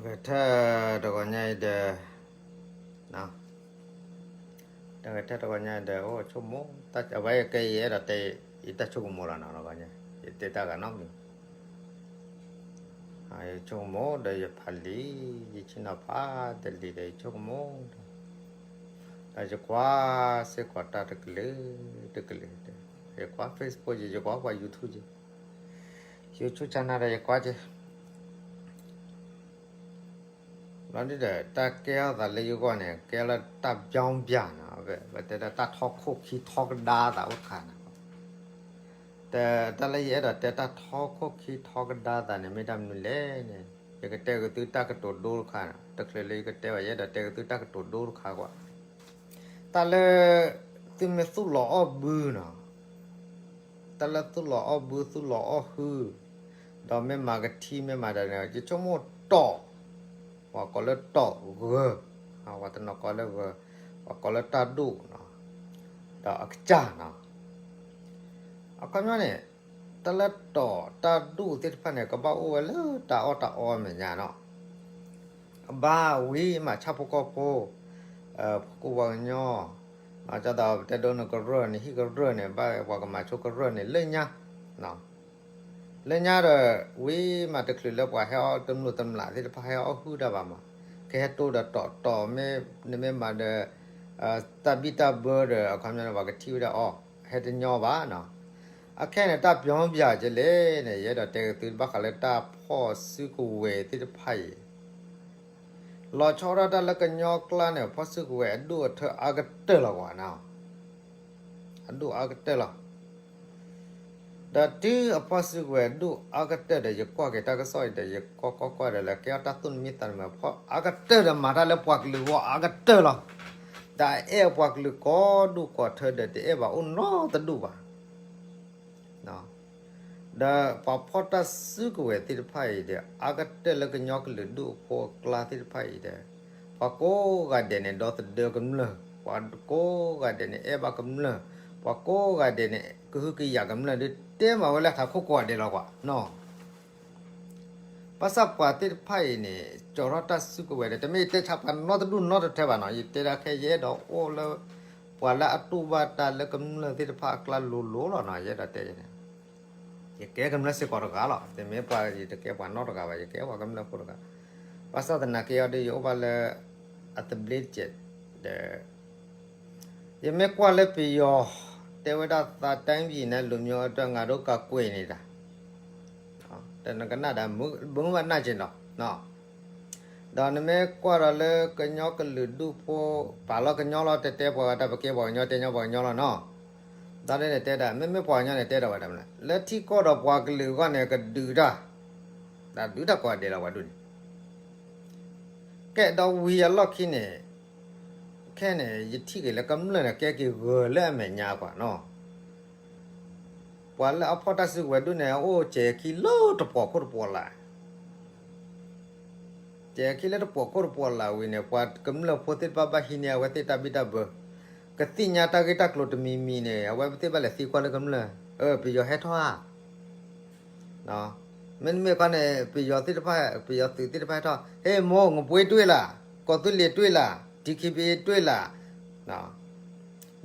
တၢ်ဂဲၤထၢၣ်တဂီၤညါအံၤဒီး, တၢ်ဂဲၤထၢၣ်တဂီၤညါအံၤဒီး အိၣ်ဆိကမိၣ်, အဝဲကဲ ယအဲၣ်ဒိးတဲ ယတၢ်ဆိကမိၣ်လီၤနီၤ, တဂီၤညါ ယတဲတၢ်ဂၤနီတမံၤ, ယဆိကမိၣ်ဒီးယဖးလံာ်, ယဆ့ၣ်နီၤဖးတလံာ်ဒီးယဆိကမိၣ်, ဒီးယကွၢ်စ့ၢ်ကီးတၢ်တကလုာ်တကလုာ်, ယကွၢ် Facebook ယကွၢ်ပှၤ YouTube ယ YouTube channel ဒီးယကွၢ်က့ၤ လီၤဒုဒီး တၢ်ကဲထီၣ်သးလၢယဂီၢ်န့ၣ် ကဲလၢတၢ်ပျီပျၢ်နီၤ, ပတဲဒၣ်တၢ်ထီခိၣ်ခံထီကဒါသးအိၣ်တခါနီၤ, တၢ်လၢယအဲၣ်ဒိးတဲတၢ်ထီခိၣ်ခံထီကဒါသးန့ၣ် မ့ၢ်တၢ်မနုၤလဲၣ်န့ၣ်, ယကတဲက့ၤသုတၢ်ကတိၤဒိတခါ, တချုးလၢယကတဲဘၣ် ယအဲၣ်ဒိးတဲက့ၤသုတၢ်ကတိၤဒိတခါကွၢ်, တၢ်လၢ သုမ့ၢ်သူၣ်လီၤအီၣ်ဘုနီၤ, တၢ်လၢသူၣ်လီၤအီၣ်ဘု သူၣ်လီၤအီၣ်ဟု, ဒီးမ့ၢ်မၤကထံမ့ၢ်မၤဒီးန့ၣ် ယဆိကမိၣ်တီၢ်, ပှၤကိးလၢတီၢ်ဂၢၢ်, ပှၤတနီၤကိးလၢဂၢၢ်, ပှၤကိးလၢတၢ်ဒိၣ်နီၤ, ဒီးအကစၢ်နီၤ, အခီပညီန့ၣ် တၢ်လၢတီၢ်တၢ်ဒိၣ်သ့ၣ်တဖၣ်န့ၣ် ကဘၣ်အိၣ်ဝဲလၢတၢ်အီၣ်တၢ်အီအမဲာ်ညါနီၤ, ဘၣ်ဝံၤမးဆၣ်ဖိကီၢ်ဖိ, ပှၤကူပှၤကညီ, ဒ်သိးပတဲဒိးန့ၣ်ကရၢၢ်န့ၣ် ဟံၣ်ကရၢၢ်န့ၣ် ဘၣ်ပှၤကမၤဆိကရၢၢ်န့ၣ် လၢညါ, လၢညါဒီး ဝံၤမးတချုးလၢပှၤဟဲအီၣ်တမျိးတမျာ်သ့ၣ်တဖၣ်ဟဲအီၣ်ဟုၣ်တၢ်ဘၣ်မး, ကဟဲတိဒီးတီၢ်တီၢ်မ့ၢ် နမ့ၢ်မၤဒီး တၢ်ဘံၣ်တၢ်ဘၢဒီး အခီပညီန့ၣ် ပှၤကထံၣ်ဝဲဒၣ်အီၤ ဟဲတညီဘၣ်နီၤ, အခဲန့ၣ် တၢ်ပျီပျၢ်ကလဲၣ်န့ၣ် ယအဲၣ်ဒိးတဲက့ၤသုဘၣ်ဃးလၢတၢ်ဖီၣ်စုကဝဲၤသ့ၣ်တဖၣ်အံၤ လီၤဆီဒၣ်တၢ်လၢကညီကျါန့ၣ် ဖီၣ်စုကဝဲၤအဒိၣ်အထၢအါကတၢၢ်လီၤကွၢ်နီၤ, အဒိၣ်အါကတၢၢ်လီၤ, ဒီးတုၤအဖီၣ်စုကဝဲၤအဒိၣ်အါကတၢၢ်ဒီး ယကွၢ်က့ၤတၢ်ကစီၣ်အံၤဒီး ယကွၢ်ကွၢ်ကွၢ်ဒီး လဲၤကဲထီၣ်တၢ်သူၣ်တမံသးတမုာ် ဖီၣ်အါကတၢၢ်ဒီး မၤတၢ်လၢပှၤကလုာ်ဂီၢ်အါကတၢၢ်လီၤ, ဒီးအအဲၣ်ပှၤကလုာ်ကိးဒူၣ်ကိးထၢဒီး တအဲၣ်ဘၣ်အိၣ်နီတဒူၣ်ဘၣ် ဒီးပှၤဖီၣ်တၢ်စုကဝဲၤသ့ၣ်တဖၣ်အံၤဒီး အါကတၢၢ်လၢကညီကလုာ်ဒူၣ်အဖိအကျါသ့ၣ်တဖၣ်အံၤဒီး ပှၤကိးဂၤဒဲးန့ၣ် ဒီသဒၢကမျၢၢ်, ပှၤကိးဂၤဒဲးန့ၣ် အဲၣ်ဘၣ်ကမျၢၢ်, ပှၤကိးဂၤဒဲးန့ၣ် ကဟုကယာ်ကမျၢၢ် ဒုးတဲမၤဝဲလၢထးခိၣ်ကိးဂၤဒဲးလီၤကွၢ်နီၤ ဘၣ်ဆၣ်ပှၤသ့ၣ်တဖၣ်အံၤန့ၣ် ကၠီၤထီၣ်တၢ်စုကဝဲၤဒီး တမ့ၢ်ယတဲဆါပှၤနီတဒူၣ်နီတထၢဘၣ်နီၤ, ယတဲဒၣ်ခဲ ယအဲၣ်ဒိးအိၣ်လၢ ပှၤလၢအတူၢ်ဘၣ်တၢ်လၢကမျၢၢ်သ့ၣ်တဖၣ်အကျါလိၤလိၤလီၤနီၤ, ယအဲၣ်ဒိးတဲန့ၣ် ယကဲကမျၢၢ်စ့ၢ်ကီးတဂၤလီၤ, တမ့ၢ်ပှၤ ယတကဲပှၤနီတဂၤဘၣ်, ယကဲပှၤကမျၢၢ်ဖိတဂၤ, ဘၣ်ဆၣ်သနာ်က့အီၤဒီး ယအိၣ်ဘၣ်လၢ အသဘျ့တစဲး ဒီး ယမ့ၢ်ကွၢ်လၢပယီၤ တဲဝဲဒၣ် သးတိုင်းပြည်နဲ့ လူမျိုးအတွက် ငါတို့ ကာကွယ်နေတာ, ဒီးနကနၣ်ဒီး ဘၣ်နၢ်က့ၤနီၤ, ဒီးနမ့ၢ်ကွၢ်ဒီးလၢကညီကလုာ်ဒူၣ်ဖိ ပာ်လီၤကညီလီၤ တဲတဲပှၤဂၤတၢ် ပကဲပှၤကညီ တဲညီပှၤကညီလီၤနီၤ, ဒီးန့ၣ်တဲဒၣ် မ့မ့ၢ်ပှၤကညီန့ၣ် တဲဒီးဝဲဒၣ်မနုၤလဲၣ်, လၢထံကီၢ်ဒီးပှၤကလုာ်အဂီၢ်န့ၣ် ကဒုးတၢ်, တၢ်ဒုးတၢ်ကိးဂၤဒဲးလီၤ ပှၤဒူၣ်န့ၣ် ကဲဒီးဝံၤအလီၢ်ခံန့ၣ်, ခဲန့ၣ် ယထံၣ်က့ၤလၢကမျၢၢ်န့ၣ် ကဲက့ၤဂၢၤလၢအမဲာ်ညါကွၢ်နီၤ, ပှၤလၢအဖီၣ်တၢ်စုကဝဲၤဒူၣ်န့ၣ် အိၣ်စဲၤခံလၢတပှီၤခိၣ်တပှီၤလာ်, စဲၤခံလၢတပှီၤခိၣ်တပှီၤလာ်ဝံၤန့ၣ် ပှၤကမျၢၢ်ဖိသ့ၣ်တဖၣ်ဘၣ်ဟံးန့ၢ်အဝဲသ့ၣ်တၢ်ဘံၣ်တၢ်ဘၢ, ကသ့ၣ်ညါတၢ်ဂ့ၢ်တၢ်ကျိၤတမံၤမံၤန့ၣ် အဝဲသ့ၣ်ဘၣ်လဲၤသံကွၢ်လၢကမျၢၢ်, ပယီၤဟဲထီၣ်ဧါ မ့တမ့ၢ်ခီန့ၣ် ပယီၤသ့ၣ်တဖၣ် ပယီၤသုးသ့ၣ်တဖၣ်ဟဲထီၣ် ဟဲမိၢ် ငပွေးတွေ့လား, ကီၢ်သူလ့ၤတွေ့လား, ထံခံဘ့ၣ်တွေ့လား,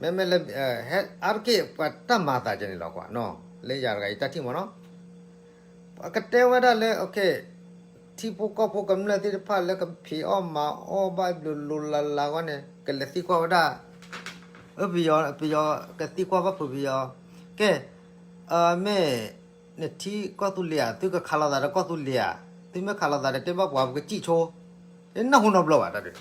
မ့မ့ၢ်လၢ ဟဲအါတက့ၢ် ပှၤတၢ်မၤသးကဲန့ၣ်လီၤကွၢ်နီၤ, လၢယၤတဂၤယတၢ်ထံၣ်မ့ၢ်နီၤ, ပကတဲဝဲဒၣ်လၢ ထံဖိကီၢ်ဖိကမျၢၢ်သ့ၣ်တဖၣ်လၢကဖံးအီၣ်မၤအီၣ်ဘၣ်လိၤလိၤလးလးအဂီၢ်န့ၣ် ကလဲၤသံကွၢ်ဝဲဒၣ် ပယီၤ ပယီၤကသံကွၢ်ဘၣ်ဖုးပယီၤ, ကဲ မ့ၢ်နထံကီၢ်သူလ့ၤဧါ, သုကခးလိာ်သးဒီးကီၢ်သူလ့ၤဧါ, သုမ့ၢ်ခးလိာ်သးဒီးတဲဘၣ်ပှၤပကစံၣ်ဆိ, နၢ်ဟူနီတဘျီဘၣ်တၢ်ဒုး,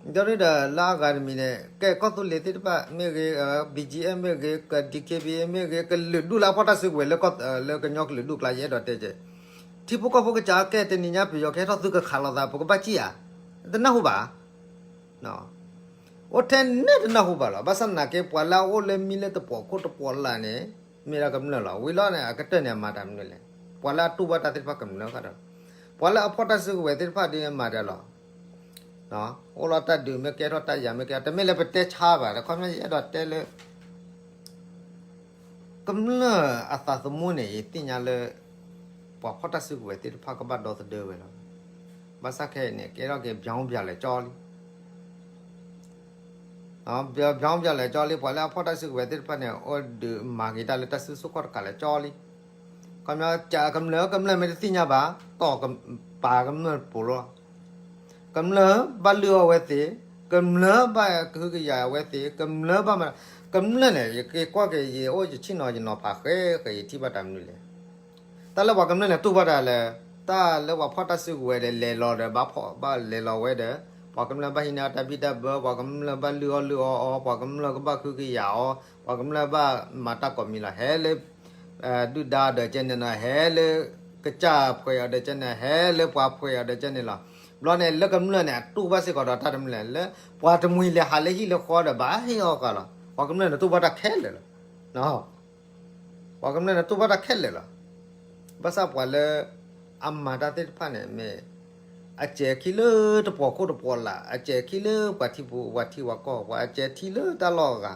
ဒီးဒုဒီးလၢအဂၤတမံၤန့ၣ် ကဲကီၢ်သူလ့ၤသ့ၣ်တဖၣ်မ့ၢ်ဂ့ၤ, BGF မ့ၢ်ဂ့ၤ, က DKBA မ့ၢ်ဂ့ၤ, ကလုာ်ဒူၣ်လၢအဖီၣ်တၢ်စုကဝဲၤလၢ လၢကညီကလုာ်ဒူၣ်ကျါ ယအဲၣ်ဒိးတဲကဲ ထံဖိကီၢ်ဖိကစၢ်ကဲ တနံၤညါပယီၤကဟဲထီၣ်သုကခးလိာ်သး ပကဘၣ်စံၣ်ဧါ, တနၢ်ဟူဘၣ် အိၣ်ထဲန့ၣ်တနၢ်ဟူဘၣ်လီၤ. ဘၣ်ဆၣ်သနာ်က့ ပှၤလၢအအိၣ်လၢမံလၢတပှီၤခိၣ်တပှီၤလာ်န့ၣ် မ့ၢ်ဒၣ်ကမျၢၢ်လီၤ. ဝံၤလီၤန့ၣ် အကတၢၢ်န့ၣ် အမၤတၢ်မနုၤလဲၣ်. ပှၤလၢအတူၢ်ဘၣ်တၢ်သ့ၣ်တဖၣ်ကမျၢၢ်ဃီဒီး ပှၤလၢအဖီၣ်တၢ်စုကဝဲၤသ့ၣ်တဖၣ်ဒ်မၤတၢ်လီၤ. အိၣ်လီၤတၢ်ဒုးမ့ၢ်ကဲထီၣ်တၢ်ယၤမ့ၢ်ကဲထီၣ် တမ့ၢ်လၢပတဲဆါဘၣ်. တခီမ့ၢ်ယအဲၣ်ဒိးတဲလၢ ကမျၢၢ်အသးသမူန့ၣ် ယသ့ၣ်ညါလၢ ပှၤဖီၣ်တၢ်စုကဝဲၤသ့ၣ်တဖၣ်ကဘၣ်ဒီသဒၢဝဲလီၤ. ဘၣ်ဆၣ်ခဲအံၤန့ၣ် ကဲထီၣ်က့ၤ ပြောင်းပြန်လည် ကၠီလံ ပြောင်းပြန်လည် ကၠီလံ ပှၤလၢအဖီၣ်တၢ်စုကဝဲၤသ့ၣ်တဖၣ်န့ၣ် အိၣ်ဒုးမၤက့ၤတၢ်လၢတၢ်စုဆူၣ်ခီၣ်တကးလၢကၠီလံ ခီပညီ ကမျၢၢ် ကမျၢၢ်မ့ၢ်တသ့ၣ်ညါဘၣ် တီၢ်ပာ်ကမျၢၢ်တပူၤလီၤ ကမျၢၢ်ဘၣ်လုၢ်အီၣ်ဝဲသ့ၣ်, ကမျၢၢ်ဘၣ်ကဟုကယာ်အဝဲသ့ၣ်, ကမျၢၢ်ဘၣ်မၤ, ကမျၢၢ်န့ၣ် ယက့ၤကွၢ်က့ၤ ယအိၣ်ယဆ့ၣ်နီၤယနီၤဖးဃဲဃဲ ယထံၣ်ဘၣ်တၢ်မနုၤလဲၣ်. တၢ်လၢပှၤကမျၢၢ်န့ၣ်တူၢ်ဘၣ်တၢ်လၢ တၢ်လၢပှၤဖီၣ်တၢ်စုကဝဲၤဒီး လဲၤလီၤဒီး ဘၣ်ဖီၣ်ဘၣ်လဲၤလီၤဝဲဒီး ပှၤကမျၢၢ်ဘၣ်ဟံးန့ၢ်အတၢ်ဘံၣ်တၢ်ဘၢ, ပှၤကမျၢၢ်ဘၣ်လုၢ်အီၣ်လုၢ်အီအီၤ, ပှၤကမျၢၢ်ကဘၣ်ကဟုကယာ်အီၤ, ပှၤကမျၢၢ်ဘၣ်မၤတၢ်ကိးမံၤလီၤ. ဟဲလၢ ဒုၣ်ဒါဒီးကဲန့ၣ်လီၤ, ဟဲလၢကစၢ်ဖှဲးအီၤဒီးကဲန့ၣ်, ဟဲလၢပှၤဖှဲးအီၤဒီးကဲန့ၣ်လီၤ. ဘျီန့ၣ် လၢကမျၢၢ်န့ၣ် အတူၢ်ဘၣ်စ့ၢ်ကီးဒီးတၢ်တမံၤလဲၣ်, လၢပှၤတမှံၤလဲၤဟးလၢဟံၣ်လၢဃီဒီး ဘၣ်ဟ့ၣ်အီၣ်ဃာ်လီၤ. ပှၤကမျၢၢ်န့ၣ်တူၢ်ဘၣ်တၢ်ခဲလၢာ်လီၤ. ပှၤကမျၢၢ်န့ၣ်တူၢ်ဘၣ်တၢ်ခဲလၢာ်လီၤ. ဘၣ်ဆၣ်ပှၤလၢ အမၤတၢ်သ့ၣ်တဖၣ်န့ၣ်မ့ၢ် အစဲၤခံလၢတပှီၤခိၣ်တပှီၤလၢ်, အစဲၤခံလၢပှၤထံပူၤ ပှၤထံပှၤကီၢ်, ပှၤအစဲၤထံလၢတၢ်လီၢ်အဂၤ,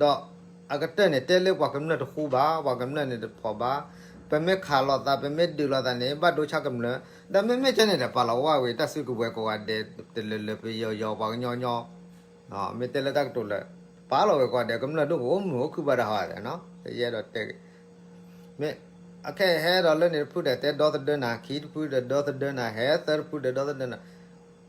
ဒီးအကတၢၢ်န့ၣ် တဲလၢပှၤကမျၢၢ်တဃူဘၣ်, ပှၤကမျၢၢ်န့ၣ်တဖှီၣ်ဘၣ်, ပမ့ၢ်ခးလိာ်သး ပမ့ၢ်ဒုးလိာ်သးန့ၣ် ဘၣ်ဒိဆါကမျၢၢ်, ဒီးမ့မ့ၢ်ကဲန့ၣ်ဒီး ပာ်လီၤဝဲဝံၤ တၢ်စုကဝဲၤကိးဂၤဒဲး တလၢလၢပယီၤယီၤပှၤကညီညီ မ့ၢ်တဲလၢတၢ်ကတိၤလၢ ပာ်လီၤဝဲကိးဂၤဒဲး ကမျၢၢ်ဒိၣ်ကအိၣ်မုာ်အိၣ်ခုၣ်ဘၣ်တၢ်ဟီဂၤဒီး ယအဲၣ်ဒိးတဲ မ့ၢ် အခဲအံၤဟဲဒီးလၢန့ၣ်တဖုဒီး တဲဒီသဒၢနၤ, ခံတဖုဒီးဒီသဒၢနၤ, ဟဲသၢတဖုဒီးဒီသဒၢန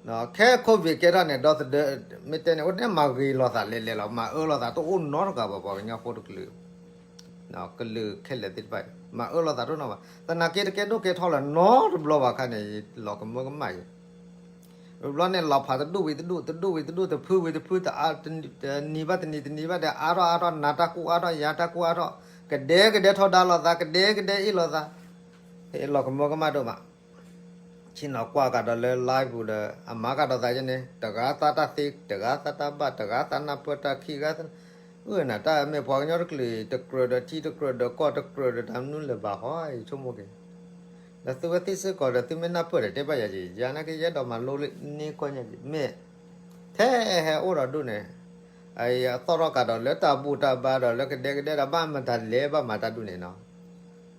ၤ, ခဲ covid ကဲထီၣ်န့ၣ် ဒီသဒၢ မ့ၢ်တဲန့ၣ် အိၣ်န့ၣ်မၤဂ့ၤလိာ်သးလဲၤလဲၤလီၤ, မၤအၢလိာ်သးတအိၣ်နီတဂၤဘၣ် ပှၤကညီဖိတကလုာ်, ကလုာ်ခဲလၢာ်သ့ၣ်တဖၣ်အံၤ မၤအၢလိာ်သးတအိၣ်နီဘၣ်, သနာ်က့တကဲဒိၣ်ကဲထီလၢၤနီတဘျီဘၣ်ခါန့ၣ် လီၤကမၢကမၣ်ယံၤ တဘျီန့ၣ် လီၤဖးတဒူၣ်ဝံၤတဒူၣ်, တဒူၣ်ဝံၤတဒူၣ်, တဖုဝံၤတဖု, တနံၤဘၣ်တနံၤ, တနံၤဘၣ်ဒီး အါထီၣ်အါထီၣ်, နၤတၢ်ကူၣ်အါထီၣ်, ယၤတၢ်ကူၣ်အါထီၣ်, ကဒဲကဒဲထီဒါလိာ်သး, ကဒဲကဒဲအ့ၣ်လိာ်သး, လီၤကမၢကမၣ်ဒိၣ်မး, ဆ့ၣ်နီၤကွၢ်ကဒီးလၢ live ပူၤဒီး အမၤကဒီးသးယဲန့ၣ် တဂၤသးတၢ်သ့, တဂၤသးတၢ်ဘၣ်, တဂၤသးနၢ်ပၢၢ်တၢ်ခံဂၤ အၢ နတၢ်မ့ၢ်ပှၤကညီတကလုာ်အံၤ တကြၢးဒီးထံတကြၢးဒီးကီၢ် တကြၢးဒီးတၢ်မနုၤလၢၤဘၣ်ဟီ ယဆိကမိၣ်က့ၤ, ဒီးသုဝဲသ့ၣ်စ့ၢ်ကီးဒီး သုမ့ၢ်နၢ်ပၢၢ်ဒီးတဲဘၣ်ယၤက့ၤ, ယၤနာ်က့ ယအဲၣ်ဒိးမၤလိန့ၢ်ကီၢ်ညါက့ၤ မ့ၢ် ထဲဟဲအိၣ်ဒီးဒိၣ်န့ၣ် အသီၣ်ထီၣ်ကးဒီးလၢတၢ်ဘူၣ်တၢ်ဘါဒီးလၢကဒဲကဒဲဒီး ဘၣ်မတၤလဲၤဘၣ်မၤတၢ်ဒုးန့ၣ်နီၤ,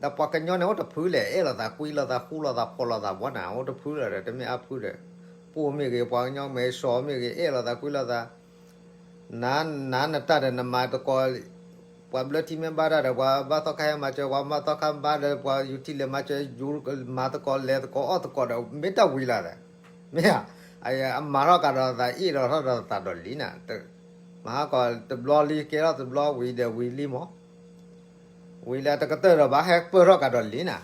ဒီးပှၤကညီန့ၣ်အိၣ်တဖုလဲၣ်, အဲၣ်လိာ်သးကွံလိာ်သးဃူလိာ်သးဖိးလိာ်သးဘီနၤ အိၣ်တဖုလီၤဒီး တမ့ၢ်အါဖုဒီး ပိၢ်မ့ၢ်ဂ့ၤ ပှၤကညီမဲာ်စီၤမ့ၢ်ဂ့ၤ အဲၣ်လိာ်သးကွံလိာ်သး နၤ နၤနတၢ်ဒီးနမၤသကိး, ပှၤဘျၢထံမ့ၢ်ဘါတၢ်ဒီး ပှၤဘါသီခါဟဲမၤစၢၤ, ပှၤဘါသီခါဘါဒီး ပှၤယူၤထံလဲၤမၤစၢၤ ယူၤမၤသကိးလဲၤသကိးအီၣ်သကိးဒီး မ့ၢ်တၢ်ဝံၤလီၤသး, မ့ၢ်ဧါ, အမၤထီၣ်ကးဒီးသး အ့ၣ်လိာ်ထီၣ်ဒီးသးဒီးလံနၤ, မၤဟါကီးတဘျီလံ ကဲထီၣ်တဘျီဝံၤဒီးဝံၤလံမး ဝံၤလၢတကတၢၢ်ဒီးဘၣ်ဟဲပၢၢ်ထီၣ်ကးဒီးလံနၤ,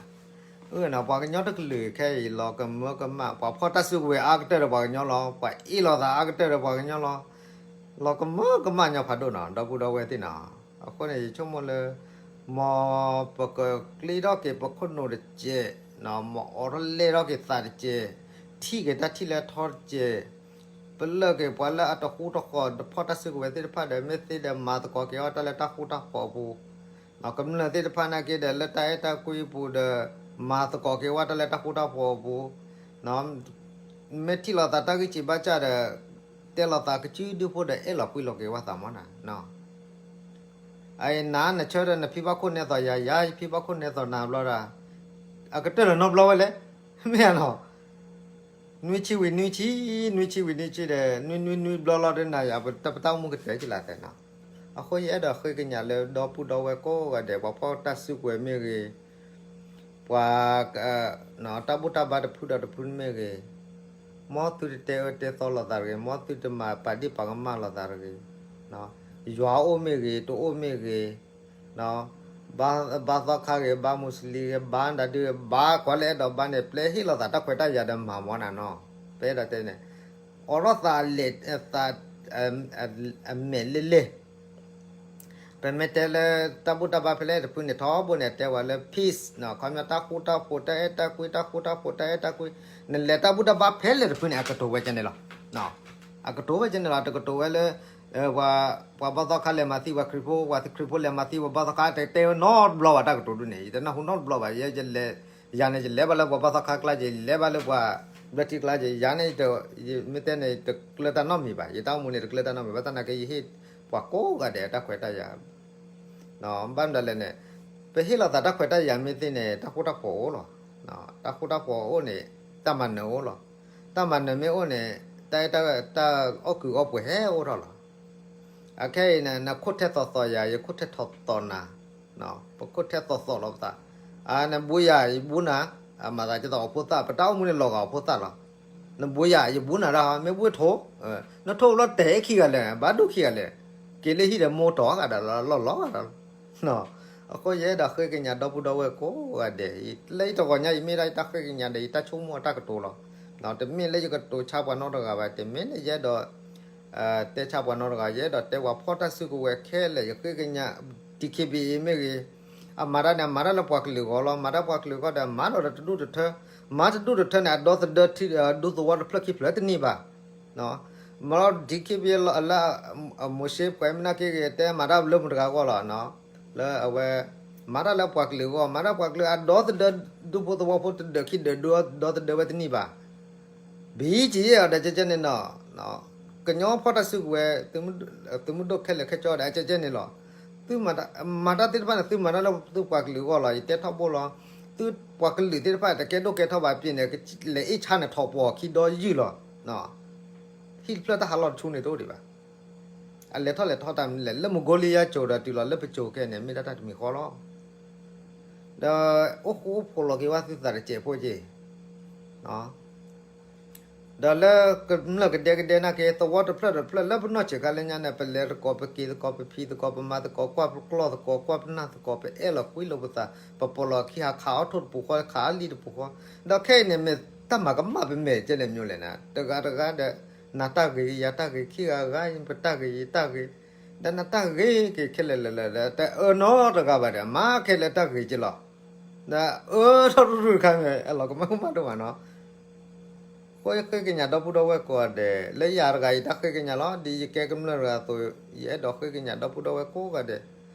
အၢ ပှၤကညီတကလုာ်ခဲအံၤ လီၤကမၢကမၣ်, ပှၤဖီၣ်တၢ်စုကဝဲၤအါကတၢၢ်ဒီးပှၤကညီလီၤ, ပှၤအ့ၣ်လိာ်သးအါကတၢၢ်ဒီးပှၤကညီလီၤ, လီၤကမၢကမၣ်ညီဖးဒိၣ်နီၤ ဒီပုၢ်ဒီဝဲၢ်သ့ၣ်နီၤ, အဃိန့ၣ် ယဆိကမိၣ်လၢ မ်ပကကျ့ထီၣ်က့ၤပခိၣ်နူာ်တစဲး, မ်အီထီၣ်လဲၢ်ထီၣ်က့ၤသးတစဲး, ထံၣ်က့ၤတၢ်ထံၣ်လၢထီတစဲး, ပလၢၢ်က့ၤပှၤလၢအတဃူတဃီၤတဖီၣ်တၢ်စုကဝဲၤသ့ၣ်တဖၣ်ဒီး မ့ၢ်သ့ဒီးမၤသကိးက့ၤအီၤတၢ်လၢတၢ်ဃူတၢ်ဖိးအပူၤ, ကမျၢၢ်သ့ၣ်တဖၣ်နာ်က့ဒီး လၢတၢ်အဲၣ်တၢ်ကွံအပူၤဒီး မၤသကိးက့ၤဝဲတၢ်လၢတၢ်ဃူတၢ်ဖိးအပူၤ, မ့ၢ်ထံၣ်လိာ်သးတၢ်ဂံၢ်စၢ်ဘါစၢ်ဒီး တဲလိာ်သးကစုဒုဖိဒီး အဲၣ်လိာ်ကွံလိာ်က့ၤဝဲသးမီၢ်နၤ, အအံၤ နၤနဆၢဒီးနဖံဘၣ်ခိၣ်နဲသိးယၤ, ယၤယဖံဘၣ်ခိၣ်နဲသိးနၤဘျီဒီး အကတၢၢ်လၢၤနီတဘျီဝဲလဲၣ်, မ့ၢ်ဧါနီၤ, နွံဆံဝံၤနွံဆံ, နွံဆံဝံၤနွံဆံဒီး နွံနွံနွံဘျီလီၤဒီးနၤယၤ ပတပတၢ်အိၣ်မူကတၢၢ်ကလာ်သဲးနီၤ, အဃိယအဲၣ်ဒိးဃ့ကညးလၢဒီပုၢ်ဒီဝဲၢ်ကိးဂၤဒဲး ပှၤဖီၣ်တၢ်စုကဝဲၤမ့ၢ်ဂ့ၤ ပှၤ တၢ်ဘူၣ်တၢ်ဘါတဖုဒီးတဖုမ့ၢ်ဂ့ၤ, မ်သုတတဲအၢတဲသီလိာ်သးတဂ့ၤ, မ်သုတမၤပာ်ဒ့ၣ်ပာ်ကမၣ်လိာ်သးတဂ့ၤ, ယွၤအိၣ်မ့ၢ်ဂ့ၤ, တအိၣ်မ့ၢ်ဂ့ၤ, ဘါသီခါဂ့ၤ, ဘါမူးစလ့ၣ်ဂ့ၤ, ဘါဒၣ်ဒုးဂ့ၤ, ဘါကိးလၢအဲၣ်ဒိးဘါန့ၣ် ပျဲဟ့ၣ်လိာ်သးတၢ်ခွဲးတၢ်ယာ်ဒီးမၤမီၢ်နၤနီၤ, ပအဲၣ်ဒိးတဲန့ၣ်, အိးထီၣ်သးလဲၤသး အမဲာ်လဲၢ်လဲၢ် ပမ့ၢ်တဲလၢတၢ်ဘူၣ်တၢ်ဘါဖဲလဲၣ်တဖုန့ၣ် ထီဘိန့ၣ် တဲဝဲလၢ peace နီၤ, ခီပညီတၢ်ဃူတၢ်ဖိး တၢ်အဲၣ်တၢ်ကွံ တၢ်ဃူတၢ်ဖိး တၢ်အဲၣ်တၢ်ကွံ, နလဲၤတၢ်ဘူၣ်တၢ်ဘါဖဲလဲၣ်တဖုန့ၣ် အကတိၤဝဲကဲန့ၣ်လီၤ. အကတိၤဝဲကဲန့ၣ်လီၤ, တကတိၤဝဲလၢ ပှၤဘါသီခါလဲၤမၤသံပှၤခရံာ်ဖိ, ပှၤခရံာ်ဖိလဲၤမၤသံပှၤဘါသီခါ တတဲဝဲနီတဘျီဘၣ်တၢ်ကတိၤဒုန့ၣ်, ယတနၢ်ဟူနီတဘျီဘၣ်, ယဲ ယၤန့ၣ် ယလဲၤဘၣ်လၢပှၤဘါသီခါကျါက့ၤ, ယလဲၤဘၣ်လၢပှၤဘျၢထံကျါက့ၤ, ယၤန့ၣ် မ့ၢ်တဲန့ၣ် တကျၢၤတၢ်နီတမံၤဘၣ်, ယတၢ်အိၣ်မူန့ၣ် တကျၢၤတၢ်နီတမံၤဘၣ်, ဘၣ်ဆၣ်သနာ်က့ယဟ့ၣ်ပှၤကိးဂၤဒဲးတၢ်ခွဲးတၢ်ယာ် ဘၣ်မနုၤလဲၣ်န့ၣ်, ပဟ့ၣ်လိာ်သးတၢ်ခွဲးတၢ်ယာ်မ့ၢ်သ့န့ၣ် တၢ်ဃူတၢ်ဖိးအိၣ်လီၤ. တၢ်ဃူတၢ်ဖိးအိၣ်န့ၣ် တၢ်မၤနၢၤအိၣ်လီၤ. တၢ်မၤနၢၤမ့ၢ်အိၣ်န့ၣ်, တၢ်, တၢ်အီၣ်ကုးအီပှဲၤဟဲအိၣ်ထီၣ်လီၤ. အခဲအံၤန့ၣ် နခိၣ်ထဲသိးသိးယၤ, ယခိၣ်ထဲသိးသိးနၤ, ပခိၣ်ထဲသိးသိးလီၤပသး, နဘူးယၤ ယဘူးနၤ, မၤသးဒ်သိးအီၤဖိသၣ်, ပတၢ်အိၣ်မူန့ၣ်လီၤဂာ်အီၤဖိသၣ်လီၤ. နဘူးယၤ ယဘူးနၤဒၣ်, မ့ၢ်ဘူးထိၣ်, နထိၣ်လီၤတဲာ်ခံဂၤလဲၣ်, ဘၣ်ဒိၣ်ခံဂၤလဲၣ်, က့ၤလၢဟံၣ်ဒီးမိၢ်တီၤဂၤဒီးလီၤလီၤဂၤဒီး အဃိယအဲၣ်ဒိးဃ့ကညးဒီပုၢ်ဒီဝဲၢ်ကိးဂၤဒဲး, လၢယတဂီၤညါအံၤမ့ၢ်ဒၣ်ယတၢ်ဃ့ကညးဒီးယတၢ်ဆိကမိၣ်အတၢ်ကတိၤလီၤ. တမ့ၢ်လၢယကတိၤဆါပှၤနီတဂၤဘၣ်, တမ့ၢ်လၢယအဲၣ်ဒိး တဲဆါပှၤနီတဂၤ, ယအဲၣ်ဒိးတဲပှၤဖီၣ်တၢ်စုကဝဲၤခဲလၢာ်, ယဃ့ကညး ဒီက့ဘံအ့ မ့ၢ်ဂ့ၤ, အမၤတၢ်န့ၣ် အမၤတၢ်လၢပှၤကလုာ်အဂီၢ်လီၤ. မၤတၢ်ပှၤကလုာ်အဂီၢ်ဒီး မၤဒီးတဒူၣ်တထၢ, မၤတဒူၣ်တထၢန့ၣ် အဒီသဒၢထံ ဒူသဝီတဖျၢၣ်ခံဖျၢၣ်တန့ၢ်ဘၣ်. မ့ၢ်လီၤ ဒီက့ဘံအ့ လၢ မိၤၡ့ ပှၤမ့ၢ်နာ်က့ဂ့ၤ တဲမၤတၢ်လၢမတၤတဂၤအဂီၢ်လီၤ. လၢအဝဲ မၤတၢ်လၢပှၤကလုာ်အဂီၢ်, မၤတၢ်ပှၤကလုာ်အဒီသဒၢ, ဒူဖိသဝီဖိတဒၢးခံဒၢးဒူ ဒီသဒၢဝဲတန့ၢ်ဘၣ်. ဘံက့အီၤဒီးကဲကဲန့ၣ်နီၤ, ကညီဖီၣ်တၢ်စုကဝဲၤ, သုးမုၢ်ဒိၣ်ခဲလၢာ်ခဲဆ့ဒီးကဲကဲန့ၣ်လီၤ. မၤတၢ်သ့ၣ်တဖၣ်န့ၣ် သုမၤတၢ်လၢသုပှၤကလုာ်အဂီၢ်လီၤ. ယတဲထီဘိလီၤ. သုပှၤကလုာ်သ့ၣ်တဖၣ်တကဲဒိၣ်ကဲထီဘၣ်ပ့ၤန့ၣ်, လဲၤအ့ၣ်ဆါန့ၣ်ထီၣ်ပှီၤခံဒီယုၢ်လီၤ. ဟံၣ်တဖျၢၣ်တၢ်ဟးလီၤတဆူန့ၣ်တအိၣ်ဒံးဘၣ်. အလဲၤထီၣ်လဲၤထီၣ်တၢ်မနုၤလဲၣ်, လၢမကိလံယါကိၤဒီးတုၤလီၤလၢပကိၤခဲန့ၣ် မ့ၢ်ဒၣ်တၢ်တမံၤဃီလီၤ. ဒီးအိၣ်ဃူအိၣ်ဖိးလီၤက့ၤဝဲသုသးတစဲးဖိက့ၤ ဒီးလၢကမျၢၢ်ကဒဲကဒဲနာ်က့ သဝီတဖျၢၣ်တဖျၢၣ်လၢပနီၢ်ဆံးခါလၢညါန့ၣ် ပလဲၤသကိး ပက့ၤသကိး ပဖံးသကိး ပမၤသကိး ကွၢ်ပကျီၢ်သကိး ကွၢ်ပနၢ်သကိး ပအဲၣ်လီၤကွံလိာ်ပသး ပပိာ်လီၤခံဟးခးအီၣ်ထိၣ်တပူၤဃီ ခးအီၣ်လံတပူၤဃီ, ဒီးခဲအံၤန့ၣ် မ့ၢ်တၢ်မၤကမၣ်ပမဲာ်ကဲလဲၣ်မနုၤလဲၣ်န့ၣ် တဂၤတဂၤဒီး နၤတၢ်ဂ့ၤ ယၤတၢ်ဂ့ၤ ခံဂၤဂၤ ပတၢ်ဂ့ၤယတၢ်ဂ့ၤ, ဒီးနတၢ်ဂ့ၤက့ၤခဲလၢာ်လၢာ်လၢာ်ဒီး တအၢနီတဂၤဘၣ်ဒီး မၤခဲလၢာ်တၢ်ဂ့ၤက့ၤလီၤ. ဒီးအၢထီၣ်တရူၢ်တခါန့ၣ် အလီၤကမၣ်ကမၣ်ဒိၣ်မးနီၤ. အဃိယဃ့ကညးဒီပုၢ်ဒီဝဲၢ်ကိးဂၤဒဲး, လၢယၤတဂၤယတၢ်ဃ့ကညးလီၤ. ဒ်ယကဲကမျၢၢ်တဂၤအသိး ယအဲၣ်ဒိးဃ့ကညးဒီပုၢ်ဒီဝဲၢ်ကိးဂၤဒဲး,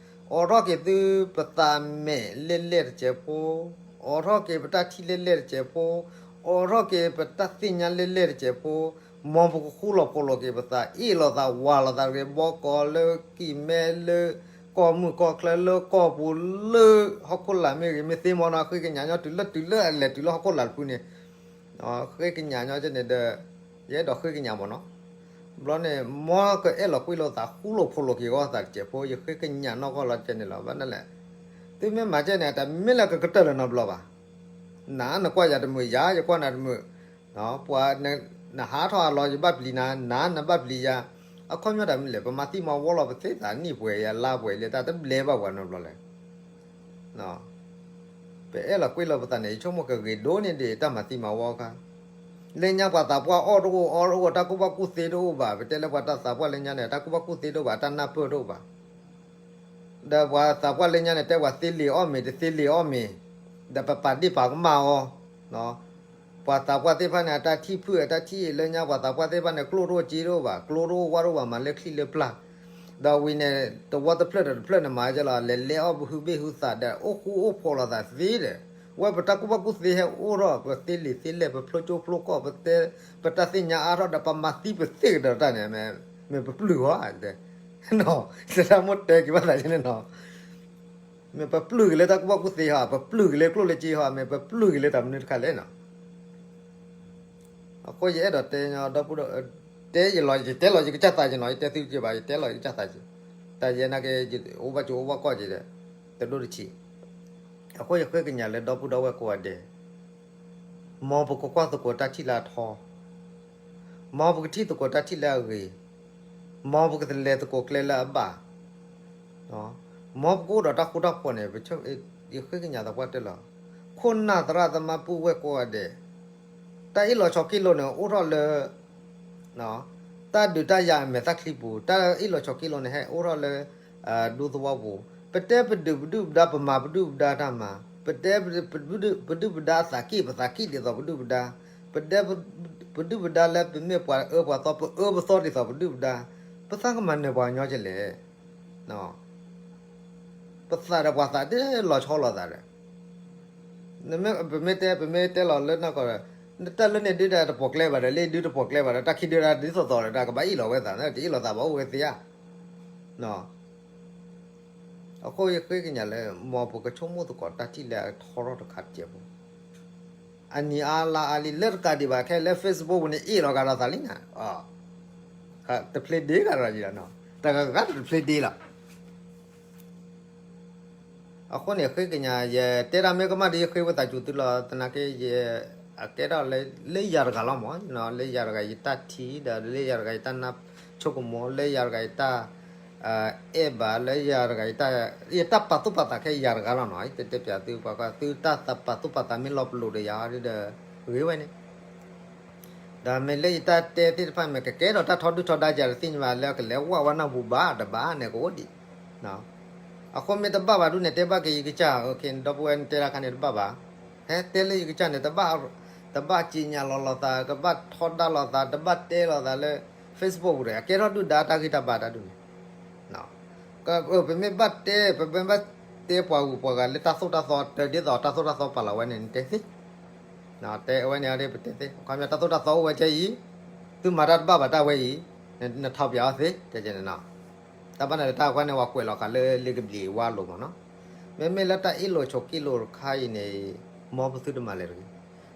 အိးထီၣ်က့ၤသုပသးမဲာ်လဲၢ်လဲၢ်တစဲးဖိ, အိးထီၣ်က့ၤပတၢ်ထံၣ်လဲၢ်လဲၢ်တစဲးဖိ, အိးထီၣ်က့ၤပတၢ်သ့ၣ်ညါလဲၢ်လဲၢ်တစဲးဖိ, မ်ပကဃူလီၤဖိးလီၤက့ၤပသး အ့ၣ်လိာ်သးဝးလိာ်သးတဂ့ၤ, ဘီကီးလၢကံၢ်မဲလၢကီၢ်မုၢ်ကီၢ်ချၢလၢကီၢ်ပူၤလၢဟီၣ်ခိၣ်လာ်မ့ၢ်ဂ့ၤ မ့ၢ်သ့မီၤနီၤ ဃ့ကညးညီတုၤလၢတုၤလၢအလဲၤတုၤလၢဟီၣ်ခိၣ်လာ်တဖုန့ၣ် ဃ့ကညးညီကဲန့ၣ်ဒီး ယအဲၣ်ဒိးဃ့ကညးမ့ၢ်နီၤ. ဘျီန့ၣ် မ်ကအဲၣ်လီၤကွံလိာ်သး ဃူလိာ်ဖိးလိာ်က့ၤဂီၢ်သးတစဲးဖိ ယဃ့ကညးနီၢ်ကီၢ်လီၤကဲန့ၣ်လီၤ. ဘၣ်န့ၣ်လဲၣ်, သုမ့ၢ်မၤကဲန့ၣ် တမ့ၢ်လၢကကတၢၢ်လၢၤနီတဘျီဘၣ်. နၤနကွၢ်ယၤတမုာ် ယၤယကွၢ်နၤတမုာ်, ပှၤ နဟးထီၣ်အလီၢ် ယဘၣ်ပျံၤနၤ, နၤနဘၣ်ပျံၤယၤ, အခီပညီတၢ်မနုၤလဲၣ် ပမၤသံမၤဝီလီၤ ပသ့သးနံၣ်ပှဲၤယၤလါပှဲၤလံ တၢ်တဘျဲဘၣ်ပှၤနီတဘျီလဲၣ်. ပအဲၣ်လီၤကွံလိာ်ပသးန့ၣ် ယဆိကမိၣ်ကဂ့ၤဒိၣ်န့ၢ်ဒံးတၢ်မၤသံမၤဝီအခါ, လၢညါပှၤသးပှၢ်အီၣ်တအိၣ်အီတအိၣ် တၢ်ကူၣ်ဘၣ်ကူၣ်သ့တအိၣ်ဘၣ်, ပတဲလၢပှၤတၢ်သးပှၢ်လၢညါန့ၣ် တၢ်ကူၣ်ဘၣ်ကူၣ်သ့တအိၣ်ဘၣ် တၢ်နၢ်ပၢၢ်တအိၣ်ဘၣ် ဒီးပှၤသးပှၢ်လၢညါန့ၣ် တဲပှၤသ့လံာ်အီၣ်မ့ၤတသ့လံာ်အီၣ်မ့ၤ, ဒီးပပာ်ဒ့ၣ်ပာ်ကမၣ်အီၤ, ပှၤသးပှၢ်သ့ၣ်တဖၣ်န့ၣ် အတၢ်ထံၣ်ဖုၣ်အတၢ်ထံၣ်အ့ၣ်လၢညါ ပှၤသးပှၢ်သ့ၣ်တဖၣ်န့ၣ် ကျိၣ်တအိၣ်စ့တအိၣ်ဘၣ်, ကျိတအိၣ်ဝၣ်တအိၣ်ဘၣ် မၤလၢချံလၢပျၢ်, ဒီးဝံၤန့ၣ် သဝီတဖျၢၣ်ဒီးတဖျၢၣ်န့ၣ် မၤကဲလီၤ လဲၤလဲၤအီၣ်ပဟုဘ့ၣ်ဟုသးဒီး အိၣ်ဃူအိၣ်ဖိးလိာ်သးသ့ဒီး ဝဲပတၢ်ကူၣ်ဘၣ်ကူၣ်သ့ဟဲအိၣ်ထီၣ် ပသ့လံာ်သ့လဲၢ် ပဖျိကၠိဖျိကီၢ် ပတဲ ပတၢ်သ့ၣ်ညါအါထီၣ်ဒီး ပမၤသံပသ့ကဒီးတၢ်န့ၣ် မ့ၢ်ပပျုၢ်ဂီၢ်ဧါ, တၢ်မိၢ်တဲက့ၤဘၣ်သးန့ၣ်နီၤ, မ့ၢ်ပပျုၢ်က့ၤလၢတၢ်ကူၣ်ဘၣ်ကူၣ်သ့ဧါ, ပပျုၢ်က့ၤလၢကျိၣ်လၢစ့ဧါ, မ့ၢ်ပပျုၢ်က့ၤလၢတၢ်မနုၤတခါလဲၣ်နီၤ. အဃိယအဲၣ်ဒိးတဲညီဒီပုၢ်ဒီ, တဲယလီၤ ယတဲလီၤယကစၢ်သးက့ၤနီၤ, ယတဲသုက့ၤဘၣ် ယတဲလီၤယကစၢ်သးက့ၤ, တၢ်ယဲနာ်က့ အိၣ်ဘၣ်ကၠိအိၣ်ဘၣ်ကီၢ်က့ၤဒီး တဒိၣ်တဆံး, အဃိယဃ့ကညးလၢဒီပုၢ်ဒီဝဲၢ်ကိးဂၤဒဲး မ်ပကကွၢ်သကိးတၢ်ထံၣ်လၢအထီ, မ်ပကထံၣ်သကိးတၢ်ထံၣ်လၢအဂ့ၤ, မ်ပကလဲၤသကိးကျဲလၢအဘၣ်, မ်ပကအိၣ်ဒီးတၢ်ဃူတၢ်ဖိးန့ၣ် ယဃ့ကညးသပှၢ်တၢၢ်လီၤ. ခိၣ်နၢ်သရၣ်သမါပုၢ်ဝဲၢ်ကိးဂၤဒဲး, တၢ်အ့ၣ်လိာ်ဆိးက့လိာ်န့ၣ် အိၣ်ထီၣ်လၢ တၢ်ဒုးတၢ်ယၤအမဲာ်သၣ်ချံပူၤ, တၢ်အ့ၣ်လိာ်ဆိးက့လိာ်န့ၣ် ဟဲအိၣ်ထီၣ်လၢ ဒူသဝီပူၤ, ပတဲပဒုးပဒုၣ်ပဒါ ပမၤပဒုၣ်ပဒါတၢ်မၤ, ပတဲပဒုးပဒါအသးကံၢ် ပသးကံၢ်ဒ်သိးပဒုၣ်ပဒါ, ပတဲပဒုးပဒါလၢပမ့ၢ်ပှၤအၢပှၤသီ ပအၢပသီဒ်သိးပဒုၣ်ပဒါ, ပသးကမၤနၢၤပှၤကညီကလဲၣ်. ပသးဒီးပှၤသးတလီၤဆီလိာ်သးဒီး ပမ့ၢ်တဲ ပမ့ၢ်တဲလီၤလၢနီၢ်ကီၢ်ဒီး တၢ်လၢန့ၣ်ဒုးတၢ်တပိာ်ကျဲဘၣ်ဒီး လၢဒုးတပိာ်ကျဲဘၣ်ဒီး တၢ်ခံဒုးတၢ်ဒ်သိးသိးဒီး တၢ်ကဘၣ်အ့ၣ်လိာ်ဝဲသး တအ့ၣ်လိာ်သးဘၣ်အိၣ်ဝဲသ့ဧါ. အဃိယဃ့ကညးလၢ မ်ပကဆိကမိၣ်သကိးတၢ်ထံၣ်လၢအထီထီၣ်တခါတစဲးဖိ, အနံၤအါလါအါလံ လၢတကးဒံးဘၣ် ခဲလၢ Facebook ပူၤန့ၣ် အ့ၣ်လီၤကဒီးသးလံနၤ, တဖျ့ဒ့ကဒီးယံၤလီၤနီၤ, တဂၤဂၤတဖျ့ဒ့လီၤ. အဃိန့ၣ် ဃ့ကညး ယတဲတၢ်မ့ၢ်ကမၣ်ဒီး ယဃ့ဝံသးစူၤသုလီၤ. သနာ်က့ ယ အကဲထီၣ်လၢ လၢယၤတဂၤလီၤမး, လၢယၤတဂၤယတၢ်ထံၣ် ဒီးလၢယၤတဂၤယတၢ်နၢ်ဆိကမိၣ် လၢယၤတဂၤယတၢ် အဲၣ်ဘၣ် လၢယၤတဂၤ ယတၢ်ပာ်သူၣ်ပာ်သးခဲယၤတဂၤလီၤနီၤ. ယတဲတဲပၠးသု ပှၤကွၢ်သုတၢ်ပာ်သူၣ်ပာ်သး မ့ၢ်လီၤပလိာ်ဒီးယၤဒီး ဂ့ၤဝဲန့ၣ် ဒီးမ့ၢ်လၢယတၢ်တဲသ့ၣ်တဖၣ် မ့ၢ်ကကဲထီၣ်တၢ်ထီဒုၣ်ထီဒါယၤ တသ့ၣ်ညါဘၣ် လၢကလဲၤဝဲနၢ်ပူၤဘၣ်တဘၣ်န့ၣ် ကအိၣ်ဒံး. အဃိမ့ၢ်တဘၣ်ဘၣ်ဒုးန့ၣ် တဲဘၣ်က့ၤယကစၢ်, ဒီပုၢ်ဝဲၢ် နတဲတၢ်ခါန့ၣ်တဘၣ်ဘၣ်. ဟဲတဲလၢယကစၢ်န့ၣ် တဘၣ်စံၣ်ညီၣ်လီၤလိာ်သး, တဘၣ်ထီဒါလိာ်သး, တဘၣ်တဲလိာ်သးလၢ Facebook ပူၤဒီး အကဲထီၣ်ဒုၣ်ဒါတၢ်ဂံၢ်တၢ်ဘါတၢ်ဒုးန့ၣ် ပမ့ၢ်ဘၣ်တဲ ပမ့ၢ်ဘၣ်တဲပှၤဂုၤပှၤဂၤလၢတၢ်သိၣ်တၢ်သီ တၢ်ဒ်သိးတၢ်သိၣ်တၢ်သီပာ်လီၤဝဲန့ၣ် နတဲသ့, တဲဝဲန့ၣ် ပတဲသ့, ခီပညီတၢ်သိၣ်တၢ်သီအိၣ်ဝဲကဲအံၤ, သုမၤတၢ်တဘၣ်ဘၣ်တၢ်ဝဲအံၤ, နထီၣ်ပၠးအီၤသ့ တဲန့ၣ်နီၤ. တၢ်ဘၣ်န့ၣ် တၢ်အခွဲးန့ၣ် ပှၤကွဲးလီၤဃာ်လၢလ့ကဘျံးဝါလိၤမးနီၤ. မ့မ့ၢ်လၢတၢ်အ့ၣ်လိာ်ဆိးက့လိာ်တခါအံၤန့ၣ် မ်ပသုတမၤလဲၣ်တဂ့ၤ.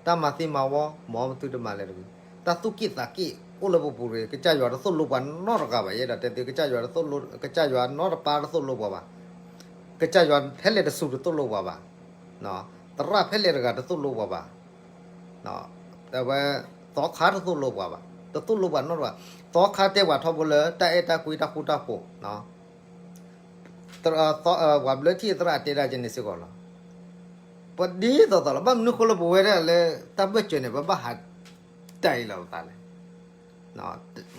တၢ်မၤသံမၤဝီ မ်ပသုတမၤလဲၣ်တဂ့ၤ. တၢ်သူၣ်က့ၣ်သးက့ၣ်အိၣ်လၢပပူၤတဂ့ၤ. ကစၢ်ယွၤတသိၣ်လိပှၤနီတဂၤဘၣ်. ယအဲၣ်ဒိးတဲသု ကစၢ်ယွၤတသိၣ်လိ ကစၢ်ယွၤနီတပါတသိၣ်လိပှၤဘၣ်. ကစၢ်ယွၤဖဲလဲၣ်တစူၤတသိၣ်လိပှၤဘၣ်. သရၣ်ဖဲလဲၣ်တဂၤတသိၣ်လိပှၤဘၣ်. အဝဲ သီခါတသိၣ်လိပှၤဘၣ်. တသိၣ်လိပှၤနီတဂၤ. သီခါတဲပှၤထီဘိလၢ တၢ်အဲၣ်တၢ်ကွံတၢ်ဃူတၢ်ဖိး ပှၤဘျၢထံၣ်သရၣ်တဲဒၣ်ကဲန့ၣ်စ့ၢ်ကီးလီၤ. ပဒ်သိးသိးလီၤ. ဘၣ်မနုၤဃိလၢပဝဲဒၣ်လၢ တၢ်ဘၢၣ်စၢၤန့ၣ် ပဘၣ်ဟးတၢ်အံၤလီၤပသးလဲၣ်.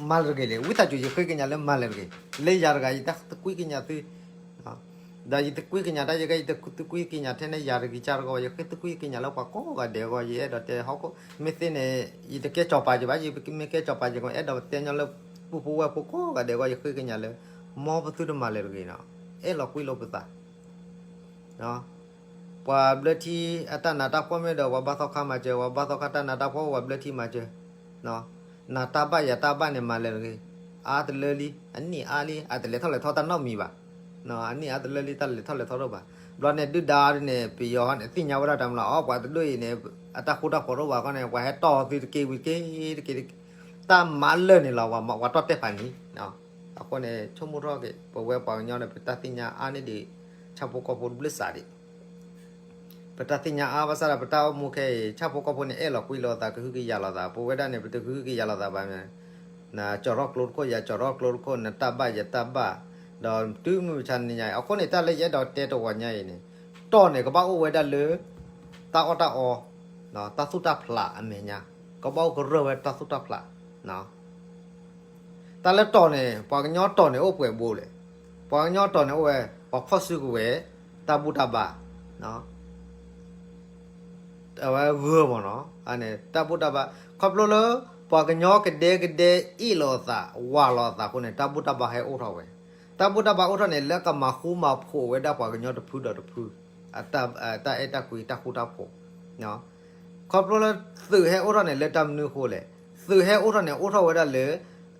မၤလၢတဂ့ၤလဲၣ်. ဝံသးစူၤ ယဃ့ကညးလၢမၤလၢတဂ့ၤ. လၢယၤတဂၤ ယတၢ်သကွံၢ်ကညးသု ဒီးယတကွံၢ်ကညးတၢ်ယဲကဲ ယတသကွံၢ်ကညးထဲန့ၣ် ယၤတဂ့ၤကၢ်တဂီၢ် ယဃ့သကွံၢ်ကညးလၢပှၤကိးဂၤဒဲးအဂီၢ် ယအဲၣ်ဒိးတဲဟီၣ်ခိၣ် မ့ၢ်သ့န့ၣ် ယတကဲစီၤပၤက့ၤဘၣ် ယမ့ၢ်ကဲစီၤပၤက့ၤ အဲၣ်ဒိးတဲညီလၢ ပုၢ်ဖိဝဲၢ်ဖိကိးဂၤဒဲးအဂီၢ် ယဃ့ကညးလၢ မ်ပသုတမၤလၢတဂ့ၤနီၤ အဲၣ်လီၤကွံလိာ်ပသး ပှၤဘျၢထံအတၢ်နးတၢ်ဖှီၣ်မ့ၢ်ဒီး ပှၤဘါသီခါမၤစၢၤ ပှၤဘါသီခါတၢ်နးတၢ်ဖှီၣ် ပှၤဘျၢထံမၤစၢၤ နတၢ်ဘၣ်ယတၢ်ဘၣ်န့ၣ် မၤလၢတဂ့ၤ အါတလၢလံ အနံၣ်အါလံ အတလဲၤထီၣ်လဲၤထီတၢ်နီတမံၤဘၣ် အနံၣ်အါတလၢလံ တၢ်လဲၤထီၣ်လဲၤထီတအိၣ်ဘၣ် ဘျီန့ၣ် ဒုၣ်ဒါန့ၣ် ပယီၤန့ၣ် သ့ၣ်ညါဝဲဒၣ်တၢ်မလီၤ အီ ပှၤတဒိၣ်အံၤန့ၣ် အတၢ်ဃူတၢ်ဖိးတအိၣ်ဘၣ်အဃိန့ၣ် ပှၤဟဲတီၢ်သုတက့ၢ်ဝံၤတက့ၢ်တက့ၢ် တၢ်မၤလၢာ်န့ၣ်လီၤ ပှၤတီၢ်တဲာ်ဖးနံၤ အဃိန့ၣ် ဆိကမိၣ်ထီၣ်က့ၤ ပဝဲပှၤကညီန့ၣ် ပတၢ်သ့ၣ်ညါအါန့ၢ်ဒံး ဆၣ်ဖိကီၢ်ဖိတဘျုးစးဒံး ပတၢ်သ့ၣ်ညါအါဘၣ်ဆၣ်ဒီး ပတၢ်အိၣ်မူခဲအံၤ ဆၣ်ဖိကီၢ်ဖိန့ၣ် အဲၣ်လီၤကွံလိာ်သး ကဟုကယာ်လိာ်သး ပဝဲဒၣ်န့ၣ် ပတကဟုကယာ်လိာ်သးဘၣ် နကၠီၤထီၣ်ကျိတခိၣ် ယကၠီၤထီၣ်ကျိတခိၣ် နတၢ်ဘၣ်ယတၢ်ဘၣ် ဒီးတုၤမုၢ်မဆါတနံၤညါအံၤ အဃိန့ၣ် တၢ်လၢယအဲၣ်ဒိးတဲတဂီၤညါအံၤန့ၣ် တီၢ်န့ၣ် ကဘၣ်အိၣ်ဝဲဒၣ်လၢ တၢ်အီၣ်တၢ်အီ တၢ်သူၣ်တၢ်ဖျးအမဲာ်ညါ ကဘၣ်အိၣ်ကရၢၢ်ဝဲတၢ်သူၣ်တၢ်ဖျး တၢ်လၢတီၢ်န့ၣ် ပှၤကညီတီၢ်န့ၣ် အိၣ်ပှဲၤဘိလဲၣ်. ပှၤကညီတီၢ်န့ၣ်အိၣ်ဝဲ ပှၤဖီၣ်စုကဝဲၤ တၢ်ဘူၣ်တၢ်ဘါ အဝဲဂၢၢ်မးနီၤ တၢ်ဘူၣ်တၢ်ဘါ ခီဖျိလၢ ပှၤကညီကဒဲကဒဲအ့ၣ်လိာ်အသး ဝးလိာ်အသးအဃိန့ၣ် တၢ်ဘူၣ်တၢ်ဘါဟဲအိၣ်ထီၣ်ဝဲ တၢ်ဘူၣ်တၢ်ဘါအိၣ်ထီၣ်န့ၣ် လၢကမၤဃူမၤဖိးဝဲဒၣ်ပှၤကညီတဖုဒီးတဖု တၢ်အဲၣ်တၢ်ကွံတၢ်ဃူတၢ်ဖိး ခီဖျိလၢသုးဟဲအိၣ်ထီၣ်န့ၣ် လၢတၢ်မနုၤအဃိလဲၣ်. သုးဟဲအိၣ်ထီၣ်န့ၣ် အိၣ်ထီၣ်ဝဲဒၣ်လၢ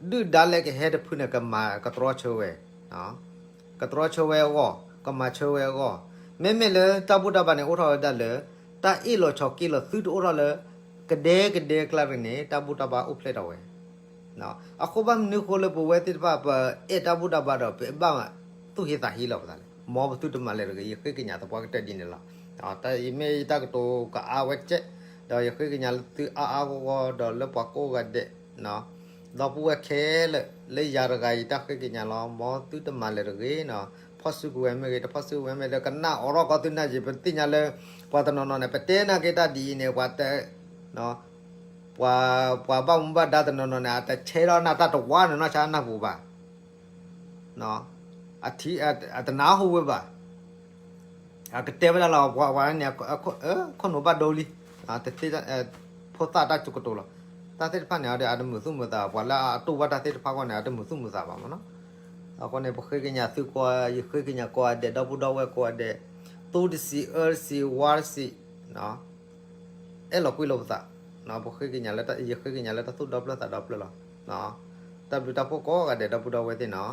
ဒုၣ်ဒါလၢကဟဲတဖုန့ၣ် ကမၤကတြီဆၢဝဲ ကတြီဆၢဝဲအဂီၢ် ကမၤဆၢဝဲအဂီၢ် မ့မ့ၢ်လၢတၢ်ဘူၣ်တၢ်ဘါန့ၣ် အိၣ်ထီၣ်ဝဲဒၣ်လၢ တၢ်အ့ၣ်လိာ်ဆိးက့လိာ်သုတအိၣ်ထီၣ်လၢ ကဒဲကဒဲအကျါန့ၣ် တၢ်ဘူၣ်တၢ်ဘါအိၣ်ဖျဲၣ်ထီၣ်ဝဲ အဃိဘၣ်မနုၤအဃိလၢပဝဲသ့ၣ်တဖၣ် ပအဲၣ်တၢ်ဘူၣ်တၢ်ဘါဒီး ပဘၣ်သူၣ်ဟ့သးဟ့လီၤပသးလဲၣ်. မ်ပသုတမၤလၢၤတဂ့ၤ ယဃ့ကညးသပှၢ်ကတၢၢ်ဒ်န့ၣ်လီၤ. တၢ်အံၤမ့ၢ်ယတၢ်ကတိၤကအါဝဲကဲး ဒီးယဃ့ကညးလၢသုအါအါဂီၢ်ဂီၢ် ဒီးလၢပှၤကိးဂၤဒဲး ဒီပုၢ်ဝဲၢ်ခဲလၢာ် လၢယၤတဂၤအံၤတၢ်ဃ့ကညးလီၤ. မ်သုတမၤလၢၤတဂ့ၤနီၤ. ဖီၣ်စုကဝဲၤမ့ၢ်ဂ့ၤ တဖီၣ်စုကဝဲၤမ့ၢ်ဂ့ၤ ကနၣ်အိးထီၣ်ကီၢ်သုနၢ်ယံၤ ပသ့ၣ်ညါလၢ ပှၤတနီၤနီၤန့ၣ် ပတဲနာ်က့တၢ်ဒ်အံၤန့ၣ် ပှၤတ ပှၤ ပှၤဘၣ်မူဘၣ်ဒါတနီၤနီၤန့ၣ် အတဆဲးထီၣ်နၢ်တၢ်တဝါန့ၣ်နီၢ်ဆါနၢ်ပူၤဘၣ်. အတနၢ်ဟူဝဲဘၣ်. အကတဲဝဲဒၣ်လီၤ ပှၤဝဲန့ၣ် ခိၣ်နူာ်ဘၣ်ဒိလံ. ဖိသၣ်တၢ်ကတိၤလီၤ. တၢ်သ့ၣ်တဖၣ်န့ၣ် အတမုာ်သူၣ်မုာ်သး ပှၤလၢအတိၢ်ဘၣ်တၢ်သ့ၣ်တဖၣ်အဂီၢ်န့ၣ် အတမုာ်သူၣ်မုာ်သးဘၣ်မ့ၢ်နီၤ. အဃိန့ၣ် ပဃ့ကညးသုကိး ယဃ့ကညးကိးဂၤဒဲး ဒီပုၢ်ဒီဝဲၢ်ကိးဂၤဒဲး သူတစံးအၢတစံးဝါတစံး အဲၣ်လီၤကွံလိာ်ပသး ပဃ့ကညးလၢ ယဃ့ကညးလၢတၢ်သူၣ်ဒီဖျၢၣ်သးဒီဖျၢၣ်လီၤ. တၢ်ဘျုးတၢ်ဖှိၣ်ကိးဂၤဒဲး ဒီပုၢ်ဒီဝဲၢ်သ့ၣ်နီၤ.